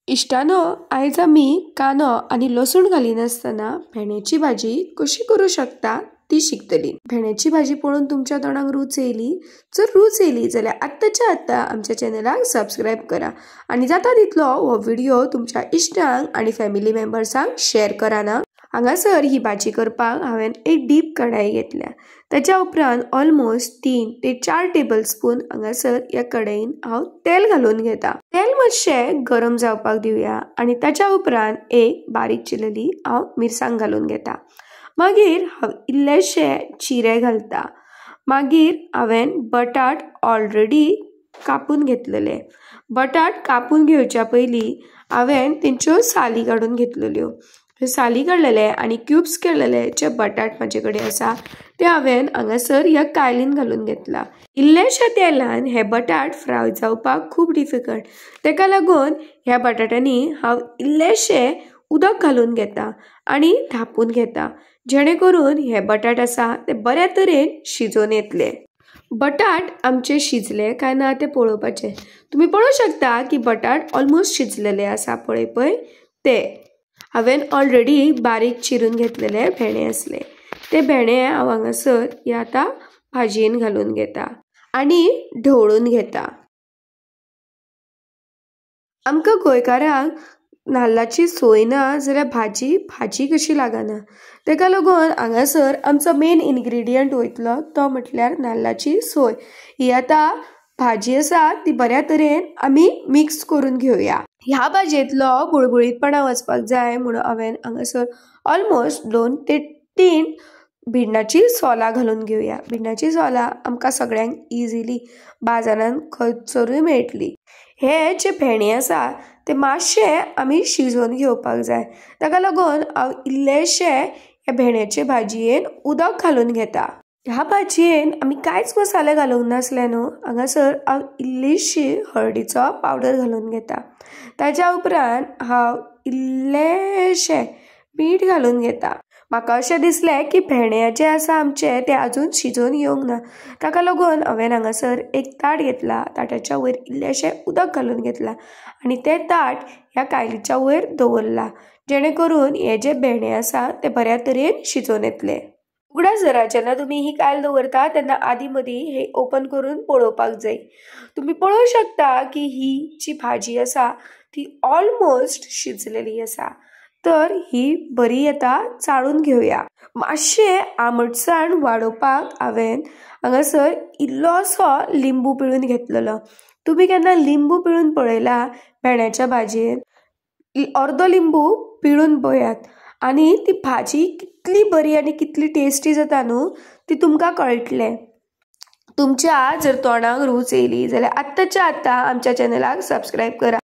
इश्टानो, आयज आमी कांदो आनी लसूण घालिनासतना भेंड्याची भाजी कशी करूं शकता ती शिकतली. भेंड्याची भाजी पळोवन तुमच्या तोंडाक रूच येयली? जर रूच येयली जाल्यार आत्ताच्या आत्तां आमच्या चॅनलाक सबस्क्रायब करा आनी जाता तितलो हो व्हिडिओ तुमच्या इश्टांक आनी फॅमिली मेंबर्सांक शेअर करा ना. हांगासर ही भाजी करपाक हांवें एक डीप कढाई घेतल्या. ताच्या उपरांत ऑलमोस्ट 3 ते 4 टेबल स्पून हांगासर ह्या कढाईन हांव तेल घालून घेता. तेल मातशें गरम जावपाक दिवया आनी ताच्या उपरांत एक बारीक चिरलेली हांव मिरसांग घालून घेता. मागीर हांव इल्लेशे चिरे घालता. मागीर हांवें बटाट ऑलरेडी कापून घेतलेले. बटाट कापून घेवच्या पयलीं हांवें तेंच्यो साली काडून घेतलेल्यो. साली काडलेले आनी क्यूब्स केलेले जे बटाट म्हाजे कडेन आसा ते हांवें हांगासर ह्या कायलीन घालून घेतला. इल्ल्याशा तेलान हे बटाट फ्राय जावपाक खूब डिफिकल्ट, तेका लागून ह्या बटाट्यांनी हांव इल्लेशें उदक घालून घेता आनी धांपून घेता, जेणे करून हे बटाट आसा ते बऱ्या तरेन शिजोवन येतले. बटाट आमचे शिजले काय ना ते पळोवपाचे. तुमी पळोवंक शकता की बटाट ऑलमोस्ट शिजलेले आसा. पळय पळय ते हांवें ऑलरेडी बारीक चिरून घेतलेले भेंडे आसले ते भेंडे हांव हांगासर हे आतां भाजयेन घालून घेता आनी ढवळून घेता. आमकां गोंयकारांक नाल्लाची सोय ना जाल्यार भाजी भाजी कशी लागना, तेका लागून हांगासर आमचो मेन इन्ग्रिडियंट वयतलो तो म्हटल्यार नाल्लाची सोय. ही आतां भाजी आसा ती बऱ्या तरेन आमी मिक्स करून घेवया. ह्या भाजयेंतलो बुळबुळीतपणा वचपाक जाय म्हणून हांवें हांगासर ऑलमोस्ट 2 ते 3 भिंडाची सोलां घालून घेवया. भिंडाची सोलां आमकां सगळ्यांक इजिली बाजारांत खंयसरूय मेळटली. हे जे भेंडे आसा ते मातशे आमी शिजोवन घेवपाक जाय, ताका लागून हांव इल्लेशे ह्या भेंड्याचे भाजयेन उदक घालून घेता. ह्या भाजयेन आमी कांयच मसाले घालूंक नासले न्हू, हांगासर हांव इल्लीशी हळदीचो पावडर घालून घेता. ताच्या उपरांत हांव इल्लेशें मीठ घालून घेता. म्हाका अशें दिसलें की भेंडे जे आसा आमचे ते अजून शिजोवन येवंक ना, ताका लागून हांवें हांगासर एक ताट घेतला. ताटाच्या वयर इल्लेशें उदक घालून घेतलां आनी तें ताट ह्या कायलीच्या वयर दवरलां, जेणे करून हे जे भेंडे आसा ते बऱ्या तरेन शिजोवन येतले. उगडास धरा, जेन्ना तुमी ही कायल दवरता तेन्ना आदी मदीं हे ओपन करून पळोवपाक जाय. तुमी पळोवंक शकता की ही जी भाजी आसा ती ऑलमोस्ट शिजलेली आसा. तर ही बरी आतां चाळून घेवया. मातशें आंबटसाण वाडोवपाक हांवें हांगासर इल्लोसो लिंबू पिळून घेतलेलो. तुमी केन्ना लिंबू पिळून पळयला भेंड्याच्या भाजयेन? अर्दो लिंबू पिळून पळयात आनी ती भाजी कितली बरी आनी कितली टेस्टी जाता न्हू ती तुमकां कळटलें. तुमच्या जर तोंडाक रूच येयली जाल्यार आत्ताच्या आत्तां आमच्या चॅनलाक सबस्क्रायब करा.